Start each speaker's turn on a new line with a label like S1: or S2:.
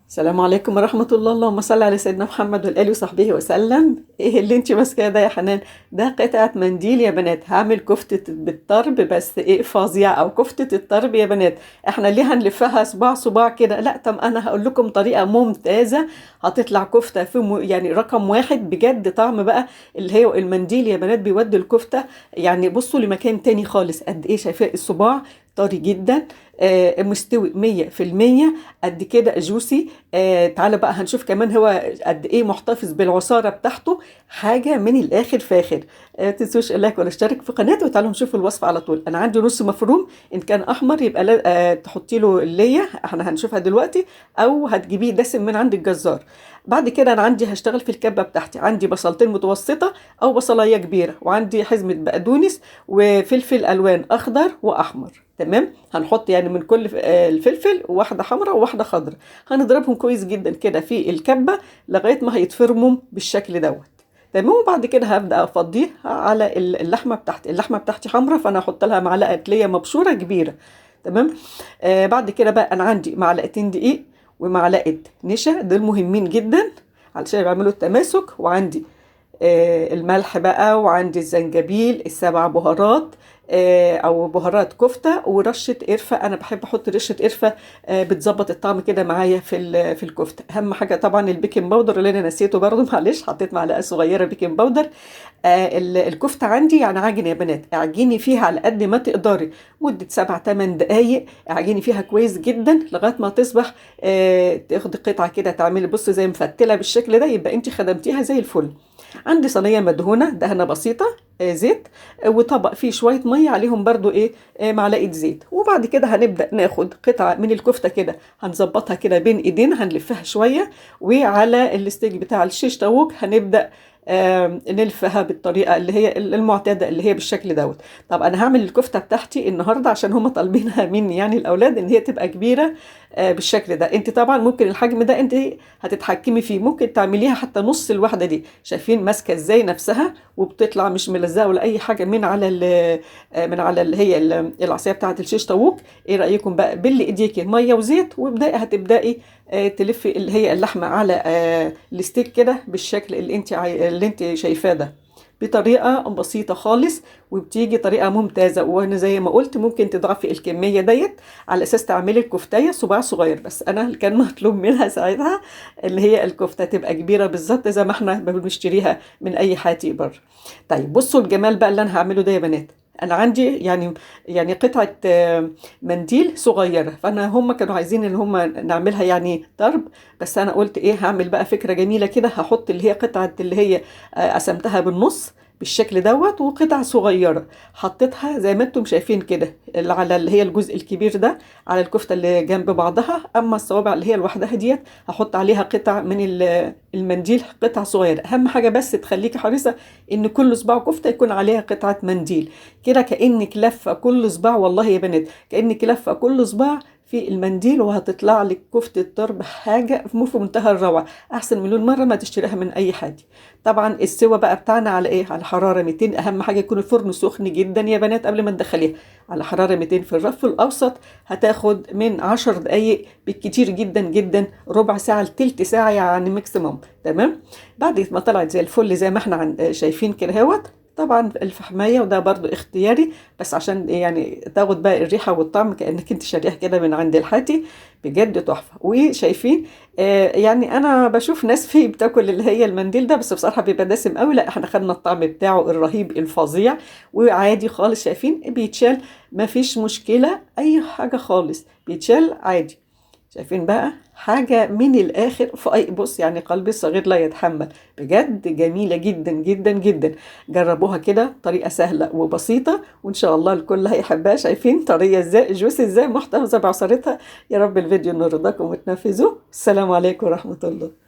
S1: السلام عليكم ورحمة الله، اللهم صل على سيدنا محمد والآل وصحبه وسلم. ايه اللي انت ماسكاه ده يا حنان؟ ده قطعة منديل يا بنات. هعمل كفتة بالطرب، بس ايه فظيعة، او كفتة الطرب يا بنات. احنا ليه هنلفها صباع صباع كده؟ لا، طب انا هقول لكم طريقة ممتازة هتطلع كفتة في يعني رقم واحد بجد. طعم بقى اللي هي المنديل يا بنات بيودي الكفتة يعني بصوا لمكان تاني خالص. قد ايه شايفاه الصباع طري جدا، مستوي 100%، قد كده جوسي. تعالى بقى هنشوف كمان هو قد ايه محتفظ بالعصاره بتاعته. حاجة من الاخر فاخر. تنسوش ال like والاشتراك في قناتي، وتعالوا نشوف الوصفة على طول. انا عندي نص مفروم، ان كان احمر يبقى تحطي له الليه، احنا هنشوفها دلوقتي، او هتجيبيه دسم من عند الجزار. بعد كده انا عندي هشتغل في الكبه بتاعتي، عندي بصلتين متوسطه او بصلايه كبيرة، وعندي حزمه بقدونس وفلفل الوان اخضر واحمر. تمام، هنحط يعني من كل الفلفل واحدة حمراء وواحدة خضراء، هنضربهم كويس جدا كده في الكبه لغاية ما هيتفرموا بالشكل دوت. تمام، وبعد كده هبدا افضيه على اللحمة بتاعتي. اللحمة بتاعتي حمراء، فانا هحط لها معلقه ليا مبشوره كبيرة. تمام. بعد كده بقى انا عندي معلقتين دقيق ومعلقة نشا، دول مهمين جدا علشان بيعملوا التماسك. وعندي الملح بقى، وعندي الزنجبيل، السبع بهارات او بهارات كفته، ورشه قرفه. انا بحب احط رشه قرفه، بتظبط الطعم كده معايا في الكفتة. اهم حاجة طبعا ال baking powder اللي انا نسيته برده، معلش حطيت معلقه صغيرة baking powder. الكفتة عندي يعني عجن يا بنات، اعجني فيها على قد ما تقدري مده 7-8 دقائق، اعجني فيها كويس جدا لغاية ما تصبح تاخدي قطعه كده، تعملي بصي زي مفتله بالشكل ده، يبقى انت خدمتيها زي الفل. عندي صينية مدهونه دهنه بسيطة زيت، وطبق فيه شوية مية عليهم برده ايه معلقه زيت. وبعد كده هنبدا ناخد قطعه من الكفتة كده، هنظبطها كده بين ايدينا، هنلفها شوية، وعلى الستيك بتاع الشيش طاووق هنبدا نلفها بالطريقة اللي هي المعتادة اللي هي بالشكل دوت. طب انا هعمل الكفتة بتاعتي النهارده عشان هم طالبينها مني يعني الاولاد ان هي تبقى كبيرة بالشكل ده. انت طبعا ممكن الحجم ده انت هتتحكمي فيه، ممكن تعمليها حتى نص الواحدة دي. شايفين ماسكه ازاي نفسها وبتطلع مش ملزقه ولا اي حاجة من على من على اللي هي العصاية بتاعه الشيش طاووق. ايه رايكم بقى؟ باللي ايديكي مية وزيت، وابداي هتبداي تلفي اللي هي اللحمة على الستيك كده بالشكل اللي انت شايفاه ده، بطريقة بسيطة خالص، وبتيجي طريقه ممتازة. وانا زي ما قلت ممكن تضعفي الكمية ديت على اساس تعملي الكفتايه صباع صغير، بس انا اللي كان مطلوب منها ساعتها اللي هي الكفتة تبقى كبيرة بالظبط زي ما احنا بنشتريها من اي حاتي بره. طيب بصوا الجمال بقى اللي انا هعمله ده يا بنات. انا عندي يعني قطعه منديل صغيرة، فانا هم كانوا عايزين ان هم نعملها يعني ضرب، بس انا قلت ايه هعمل بقى فكرة جميلة كده، هحط اللي هي قطعه اللي هي قسمتها بالنص بالشكل دوت، وقطع صغيرة حطيتها زي ما انتم شايفين كده على اللي هي الجزء الكبير ده على الكفتة اللي جنب بعضها. اما الصوابع اللي هي لوحدها ديت هحط عليها قطع من المنديل، قطع صغيرة. اهم حاجة بس تخليكي حريصة ان كل صباع كفته يكون عليها قطعه منديل كده، كانك لفه كل صباع، والله يا بنات كانك لفه كل صباع في المنديل، وهتطلع لك كفتة طرب حاجة في منتهى الروعة، أحسن مليون مرة ما تشتريها من أي حد. طبعا السوا بقى بتاعنا على إيه؟ على حرارة 200. أهم حاجة يكون الفرن سخن جدا يا بنات قبل ما تدخليها، على حرارة 200 في الرف الأوسط. هتاخد من 10 دقايق بالكتير جدا جدا، ربع ساعة لتلت ساعة يعني ماكسيموم. تمام. بعد ما طلعت زي الفل زي ما احنا شايفين كده اهوت. طبعا الفحمايه، وده برضو اختياري بس عشان يعني تاخد بقى الريحة والطعم كانك انت شاريها كده من عند الحاتي، بجد تحفة. وشايفين يعني انا بشوف ناس فيه بتاكل اللي هي المنديل ده، بس بصراحة بيبقى دسم قوي. لا احنا خدنا الطعم بتاعه الرهيب الفظيع وعادي خالص. شايفين بيتشال، مفيش مشكلة اي حاجة خالص، بيتشال عادي. شايفين بقى حاجة من الآخر. بص يعني قلبي الصغير لا يتحمل، بجد جميلة جدا جدا جدا. جربوها كده، طريقة سهلة وبسيطة، وإن شاء الله الكل هيحبها. شايفين طريقة ازاي، جوسي ازاي، محتفظة بعصارتها. يا رب الفيديو يرضاكم وتنفذوه. السلام عليكم ورحمة الله.